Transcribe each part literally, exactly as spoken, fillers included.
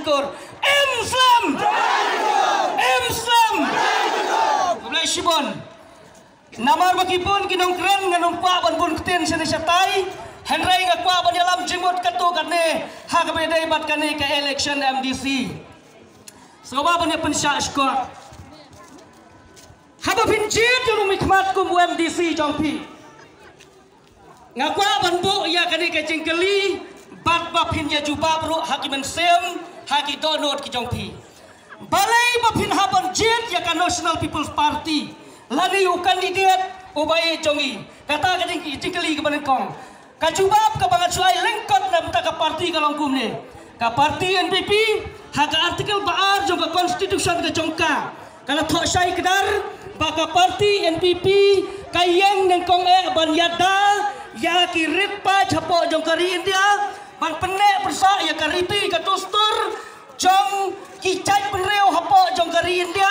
Kur. Im slem! Im slem! Khublei shibun. Namar ba ki bun ki nongkren, ngan ym kwah ban bun ktien shane shatai. Hynrei nga kwah ban ïalam jingmut katto katne ha kaba ïadei bad kane ka election M D C. Sngewbha ban ïa pynshah shkor. Haba phin jied ïa u nongmihkhmat kum u M D C jong phi, nga kwah ban buh ïa kane ka jingkylli bad ba phin ïa jubab ruh ha ki mynsiem, ha ki dohnud ki jong phi. Balei ba phin hap ban jied ïa ka National People's Party lane u candidate uba ïeit jong ngi? Kata ka jing, jingkylli kaba nyngkong. Ka jubab kaba nga shu ai lyngkot na bynta ka party ka long kumne. Ka party N P P, ha ka article ba ar jong ka constitution ka jong ka, ka la thoh shai kdar ba ka party N P P ka ïeng nyngkong eh ban ïada ïa ki rit paid hapoh jong ka ri India, ban pynneh pynsah ïa ka riti ka dustur jong ki jaitbynriew hapoh jong ka ri India,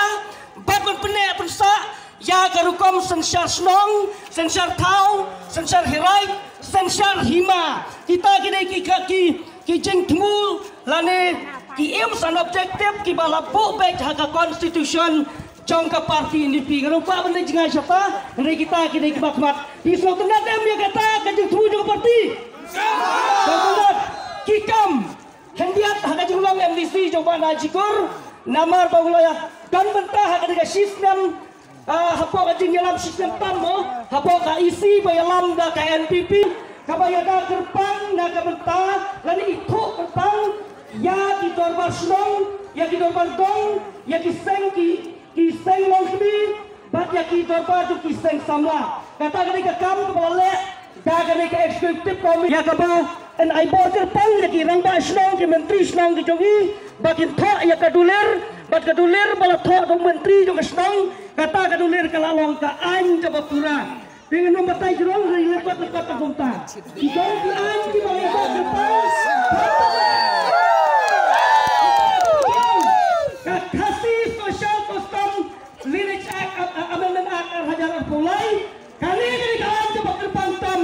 bad ban pynneh pynsah ïa ka rukom synshar shnong, synshar thaw, synshar hiraid, synshar hima. Kita ki dei ki, ki, ki jingthmu lane ki aims and objective kiba la buh beit ha ka constitution jong ka party N P P. Ngan ym kwah ban leh jngai shata, hynrei kita ki dei kiba khmat. Phi sngewtynnat em ïa kata ka jingthmu jong ka party? Sngewtynnat. Ki kam khyndiat ha ka jinglong M D C jong Bah Naijikur, namar ba u la don bynta ha ka dei ka shisnem, ah, hapoh ka jingïalam shisnem tam mo, hapoh ka E C ba ïalam da ka N P P, kaba ïada kyrpang na ka bynta lane ithuh kyrpang ïa ki dorbar shnong, ïa ki dorbar dong, ïa ki seng ki ki seng longkmie bad ïa ki dorbar jong ki seng samla. Kata ka dei ka kam kaba la leh da kane ka executive committee, ïa kaba yn ai bor kyrpang ïa ki rangbah shnong, ki myntri shnong ki jong ngi ba kin thoh ïa ka dulir, bad ka dulir ba la thoh da u myntri jong ka shnong, kata ka dulir ka la long ka aiñ kaba pura. Te ngan ym batai jrong, hynrei lyngkot lyngkot ka kumta. Ki don ki aiñ kiba ngi bok lyngkot. Ka Khasi Social Custom Lineage Act, a-, a-, Amendment Act ar hajar arphew lai. Kane ka dei ka aiñ kaba kyrpang tam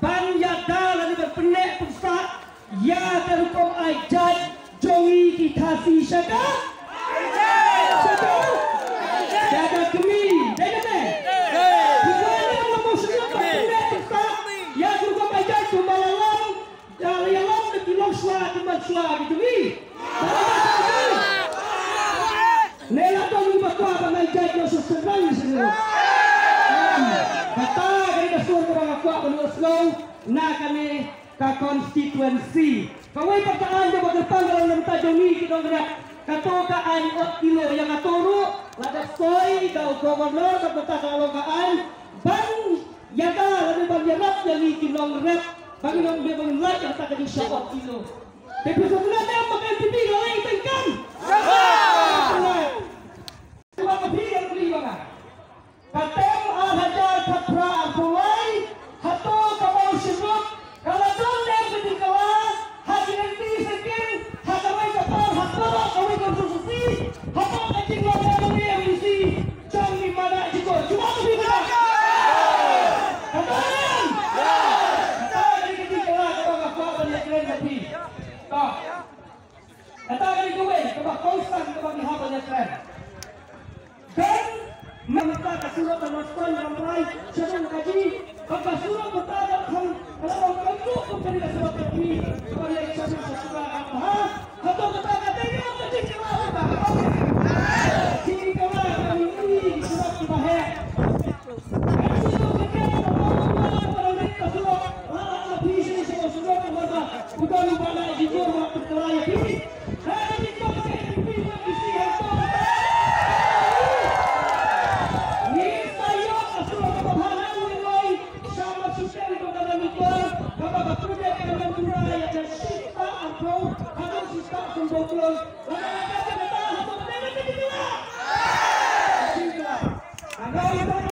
ban ïada lane ban pynneh pynsah ïa ka rukom ai jait jong ngi ki Khasi sha ka, sha ka, sha ka kmie. Dei kata? Ki don ïa ka motion ban pynneh pynsah ïa ka rukom ai jait kumba la long, ïa la ïalam da ki longshuwa, ki manshuwa ki jong ngi. Ne la don kiba kwah ban ai jait ïa u Sir Ranjit Singh. Kata ka dei ka sur kaba nga kwah ban ïohsngew na kane ka constituency. Kawei pat ka aiñ kaba kyrpang ka long na bynta jong ngi ki nongrep. Kato ka aiñ ot kilo, ïa kato ruh la dep soi da u governor, ka bynta ka long ka aiñ ban ïada lane ban ïarap ïa ngi ki nongrep ba ngin ym, ba ngin lait ïa kata ka jingshah ot kilo. Te phi sngewtynnat em ba ka N P P ka la leh ïa kata ka kam? Sngewtynnat. Sngewtynnat. Ka phi ïa ka phi ba nga Ka term ar hajar khatphra arphew lai, hato ka Mawshynrut ka la don ne em ka jingkylla ha ki lynti syrkim, ha kawei ka por, ha baroh kawei ka constituency, hapoh ka jinglong M L A M D C jong i Bah Naijikur? Jubab phi ba ka don ne em? Kata ka dei ka jingkylla kaba nga kwah ban ïakren bad phi. To. Kata ka dei kawei kaba kongsan kaba ngi hap ban ïakren. Don mynta ka surok ka North Point Rambrai, Shillong ka jong ngi, bad ka surok mynta ka kham, ka la ong ka mut kum ka dei ka surok ka jong ngi, kaba ngi ïa shah sha sura ka bha. Hato kata ka dei ka jingkylla ba ka jingkylla ka jong ngi ki surok kiba heh.